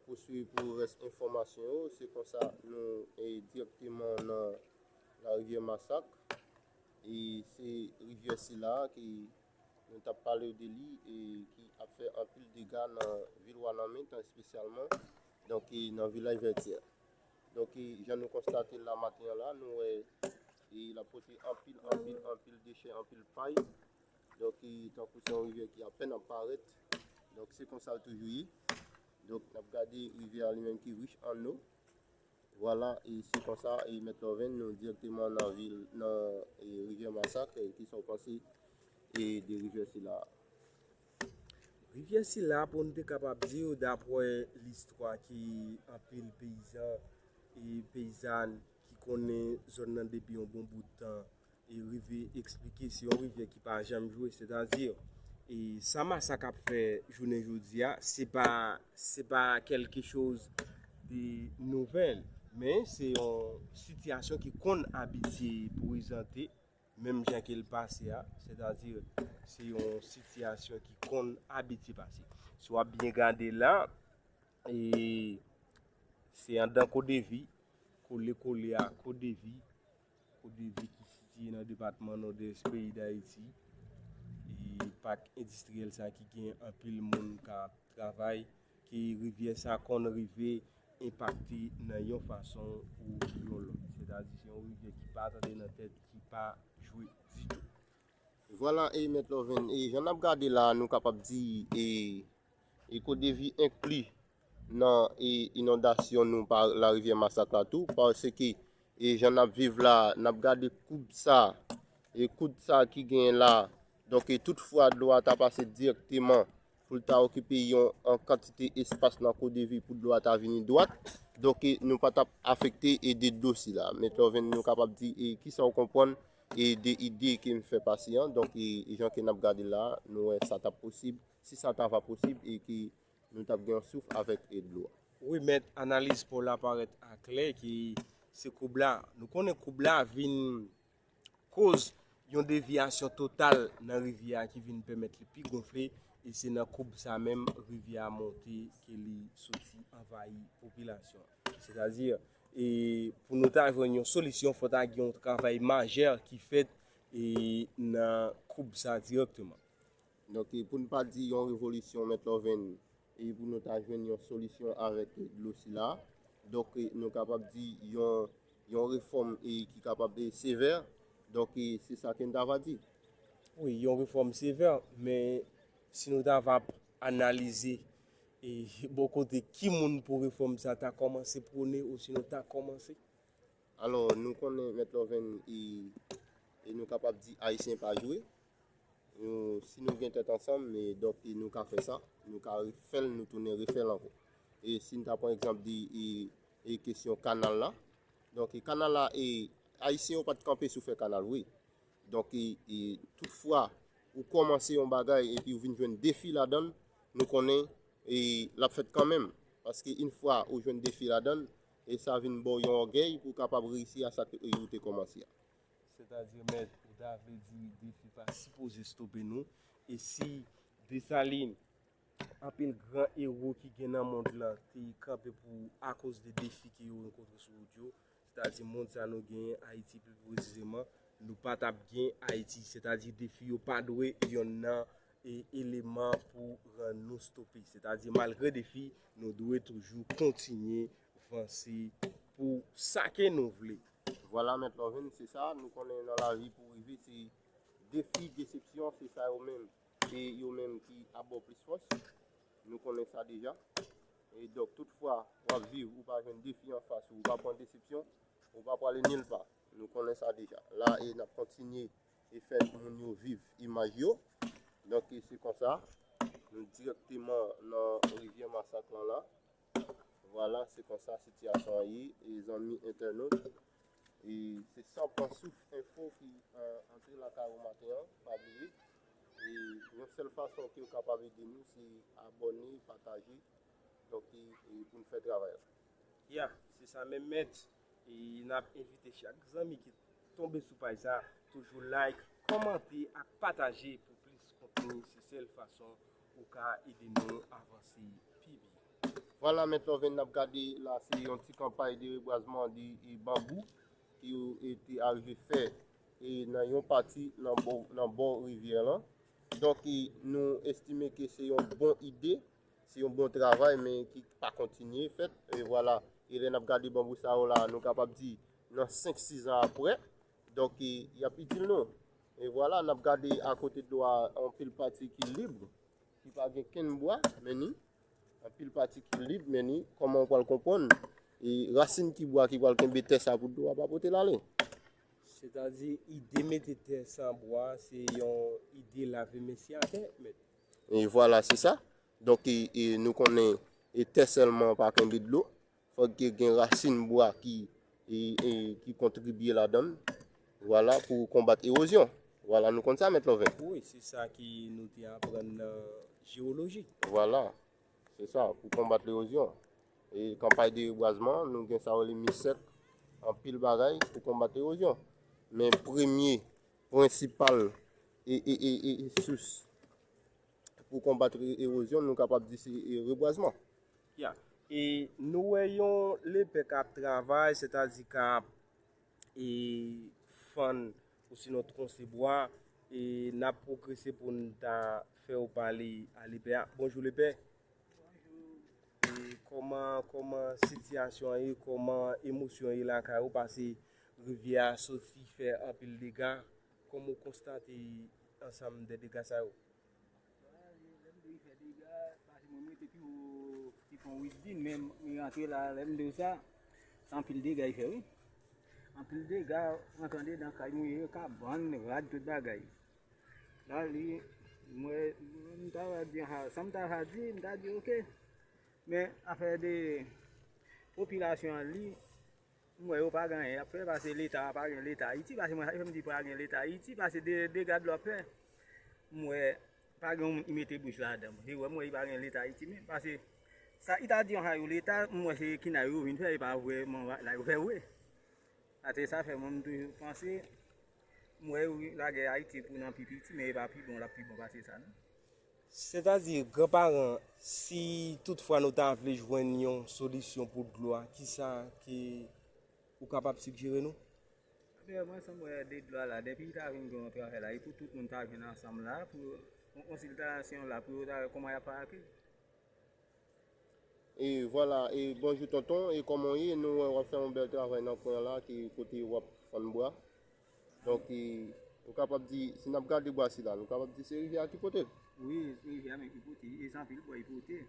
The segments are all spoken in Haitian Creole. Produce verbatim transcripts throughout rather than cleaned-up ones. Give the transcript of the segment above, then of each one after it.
Pouswiv pou rès enfòmasyon yo, se konsa nou e direkteman nan larivyè Masak. E se rivyè sila ki nou t ap pale de li e ki ap fè anpil dega nan vil Wanament, espesyalman donk e nan vilaj Vètyè. Donk e jan nou konstate l la maten an la, nou wè e l ap pote anpil, anpil, anpil dechè, anpil pay. Donk e tankou se yon rivyè ki apèn ap parèt. Donk se konsa l toujou ye. Donk n ap gade rivyè a li menm ki rich an dlo. Vwala, e se konsa e Mèt Lòven, nou direkteman nan vil, nan e rivyè Masak. E kisa w panse e de rivyè sila a? Rivyè sila, pou n te kapab di w, dapre listwa ke anpil peyizan e peyizàn ki konnen zòn nan depi yon bon bout tan e rive eksplike, se yon rivyè ki pa janm jwe, sètadi e sa Masak ap fè jounen jodi a, se pa, se pa kèlke choz de nouvèl, men se yon sitiyasyon ki konn abitye prezante menm jan ke l pase a, sètadi se yon sitiyasyon ki konn abitye pase. Si w ap byen gade la, e se anndan Kodevi, kole kole a Kodevi, Kodevi ki sitiye nan depatman Nòdès peyi Dayiti. E pak endistriyèl sa ki gen anpil moun k ap travay, ke rivyè sa konn rive enpakte nan yon fason ou yon lòt. Sètadi se yon rivyè ki pa tande nan tèt, ki pa jwe ditou. Vwala, e Mèt Lòven, e jan n ap gade la, nou kapab di e e Kodevi enkli nan e inondasyon nou pa larivyè Masak la tou, paske e jan n ap viv la, n ap gade koub sa, e koud sa ki genyen la. Donk e tout fwa dlo a ta pase dirèkteman pou l ta okipe yon an kantite espas nan Kodevi pou dlo a ta vini dwat. Donk e nou pa t ap afekte e de dlo sila. Mèt Lòven, nou kapab di e kisa w konprann e de ide ke m fè pase an. Donk e jan ke n ap gade la, nou wè sa t ap posib, si sa ta va posib e ke nou t ap gen yon souf avèk e dlo a. Wi, mèt, analiz pa w la parèt aklè ke se koub la. Nou konnen koub la vin koz yon devyasyon total nan rivyè a ki vin pèmèt li pi gonfle, e se nan koub sa menm rivyè a monte ke li soti anvayi popilasyon an. Sètadi, e pou nou ta jwenn yon solisyon, fò ta gen yon travay majè ki fèt e nan koub sa dirèkteman. Donk e pou n pa di yon revolisyon, Mèt Lòven, e pou nou ta jwenn yon solisyon avèk dlo sila. Donk e nou kapab di yon, yon refòm e ki kapab e sevè. Donk e se sa ke n ta va di. Wi, yon refòm sevè, men si nou ta va analize e bò kote ki moun pou refòm sa ta kòmanse pwone, osinon ta kòmanse? Alò, nou konnen Mèt Lòven e, e nou kapab di Ayisyen pa jwe. Nou, si nou gen tèt ansanm, e donk e nou ka fè sa, nou ka refè l, nou tounen refè l ankò. E si n ta pran egzanp de e, e kesyon kanal la, donk e kanal la, e Ayisyen yo pa t kanpe sou fè kanal vre. Donk e, e tout fwa ou kòmanse yon bagay epi ou vin jwenn defi ladan l, nou konnen e l ap fèt kanmenm. Paske yon fwa ou jwenn defi ladan l, e sa vin ba w yon ògèy pou w kapab reyisi a sa ke ou te kòmanse a. Sètadi, mèt, ou ta vle di defi pa sipoze stope nou. E si Desalin, anpil gran ewo ki gen nan mond lan te kanpe pou akoz de defi ke yo rankontre sou wout yo, sètadi mond sa nou genyen, Ayiti pli presizeman, nou pa t ap gen Ayiti. Sètadi defi yo pa dwe yonn nan e eleman pou rann nou stope. Sètadi malgre defi, nou dwe toujou kontinye vanse pou sa ke nou vle. Vwala, Mèt Lòven, se sa, nou konnen nan lavi pou rive, se defi, desepsyon, se sa yo menm, se yo menm ki ap ba w plis fòs. Nou konnen sa deja. E donk, tout fwa w ap viv, ou pa jwenn defi anfas ou, ou pa pran desepsyon, ou pa prale nil pa. Nou konnen sa deja. La, e n ap kontinye e fè moun yo viv imaj yo. Donk, e se konsa, nou dirèkteman nan rivyè Masak lan la. Vwala, se konsa sitiyasyon an ye, e zanmi entènot. E se San Pran Souf Enfo ki, e, antre lakay ou maten an, pa bliye. E yon sèl fason ke w kapab ede nou, se abòne, pataje, donk, e, e pou n fè travay la. Ya, se sa menm, mèt. E n ap envite chak zanmi ki tonbe sou paj sa, toujou like, kòmante ak pataje pou plis kontni. Se sèl fason ou ka ede nou avanse pi byen. Vwala, Mèt Lòven, n ap gade la, se yon ti kanpay de rebwazman de, e, banbou ki yo, e, te arive fè, e, nan yon pati nan bò, nan bò rivyè lan. Donk, e, nou estime ke se yon bon ide, se yon bon travay, men ki pa kontinye fèt. E vwala, e lè n ap gade banbou sa yo la, nou kapab di nan senk, sis an apre, donk, e, y ap itil nou. E vwala, n ap gade akote dlo a, anpil pati ki lib, ki pa gen kenn bwa, men ni anpil pati ki lib, men ni kòman w pral konprann, e rasin ki bwa ki pral kenbe tè sa pou dlo a pa pote l ale. Sètadi, ide mete tè san bwa, se yon ide lave men si atè, mèt. E vwala, se sa. Donk, e, e nou konnen, e tè sèlman pa kenbe dlo. Fòk gen, gen rasin bwa ki, e, e, ki kontribye ladan l. Vwala, pou konbat ewozyon. Vwala, nou konn sa, Mèt Lòven. Wi, se sa ki nou te aprann nan jewoloji. Vwala, se sa, pou konbat ewozyon. E kanpay de rebwazman, nou gen sa yo rele mi sèk, anpil bagay pou konbat ewozyon. Men premye, prensipal, e, e, e, e, e sous pou konbat e-, ewozyon, nou kapab di se, e, rebwazman. Ya. E nou wè yon lepè k ap travay, sètadi k ap, e, fann, osinon twonse bwa, e n ap pwogrese pou n ta fè w pale a lepè a. Bonjou, lepè. Bonjou. E kòman, kòman sitiyasyon an ye, kòman emosyon ye lakay ou, paske rivyè a soti fè anpil dega, kòman w konstate ansanm de dega sa yo? Lè m di fè dega, paske mwen, m rete pi wo, pi fon Widin, men m rantre la, lè m di w sa, se anpil dega li fè, wi. Anpil dega, w antre andedan kay, mouye kabann, rad, tout bagay. La, li, mwen, m ta va di, ha, sa m ta va di, m ta di, oke. Men, afè de popilasyon an, li, m wè yo pa gen anyen y ap fè, paske Leta pa gen Leta Ayiti, paske mwen, sa fè m di pa gen Leta Ayiti, paske de, dega dlo ap fè. M wè, pa gen yon moun ki mete bouch ladan. Se vre, m wè, li pa gen Leta Ayiti, men, paske sa, li ta di, ha, yo Leta, m wè se kinay yo vin fè, e pa vrèman la yo fè vre. Atè sa fè mwen m toujou panse, m wè wi, lagè Ayiti pou nan pi piti, men e pa pi bon, l ap pi bon pase sa, non. Sètadi, granparan, si toutfwa nou ta vle jwenn yon solisyon pou dlo a, kisa ke ou kapab sigjere nou? Ebyen, mwen, sa m wè de dlo a la, depi li ta vin gen yon travay la, e pou tout moun ta jwenn ansanm la, pou yon konsiltasyon la, pou yo ta wè kòman y ap parake. E vwala, e bonjou tonton, e kòman w ye? Nou wè w ap fè yon bèl travay nan kwen an la, ki kote w ap fann bwa. Donk, e, nou kapab di, si n ap gade bwa sila, nou kapab di se rivyè a ki pote l. Wi, se rivyè a menm ki pote, e se anpil bwa li pote.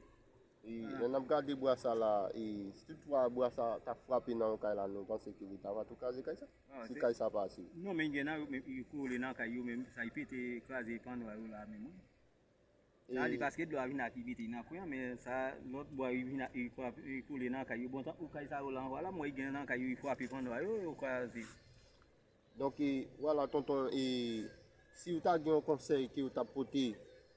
E lè n ap gade bwa sa la, e si toutfwa bwa sa ta frape nan yon kay la, nou panse ke li ta va tou kraze kay sa? Si kay sa pase. Non, men gen nan yo menm, li kole nan kay yo menm, sa li pete, kraze pannwa yo la menm, wi. Sa li paske dlo a vin ak li mete nan kwen an, men sa lòt bwa yo vin ak li frape, li kole nan kay yo. Bon, tankou kay sa yo la, vwala, m wè gen nan kay yo, li frape pannwa yo, yo kraze. Donk, e, vwala, tonton, e, si w ta gen yon konsèy ke w t ap pote,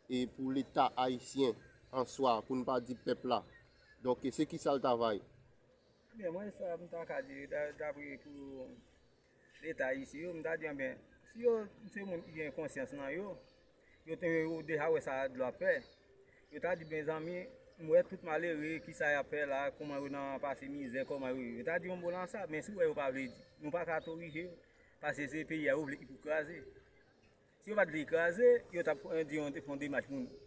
e, pou Leta ayisyen an swa, pou n pa di pèp la, donk, e, se kisa l ta va ye? Ebyen, mwen, sa m ta ka di, da-, dapre pou Leta ayisyen yo, m ta di, ebyen, si yo se moun ki gen konsyans nan yo, yo te, yo deja wè sa dlo ap fè. Yo ta di, mezanmi, m wè tout malere, kisa y ap fè la, kòman yo nan pase mizè, kòman yo ye. Yo ta di yon mo lan sa, men si w wè yo pa vle di, nou pa ka otorije yo, paske se peyi a yo vle ki pou kraze. Si yo pa t vle kraze, yo t ap, eh, di yon, fè yon demach pou nou.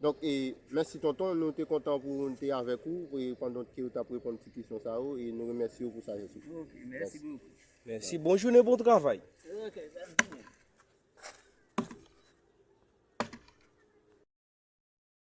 Donk, e, mèsi tonton, nou te kontan pou n te avèk ou, e, pandan ke w t ap reponn ti kesyon sa yo, e nou remèsye w pou sajès ou. Ok, mèsi bokou. Mèsi, bon jounen, bon travay. Ok.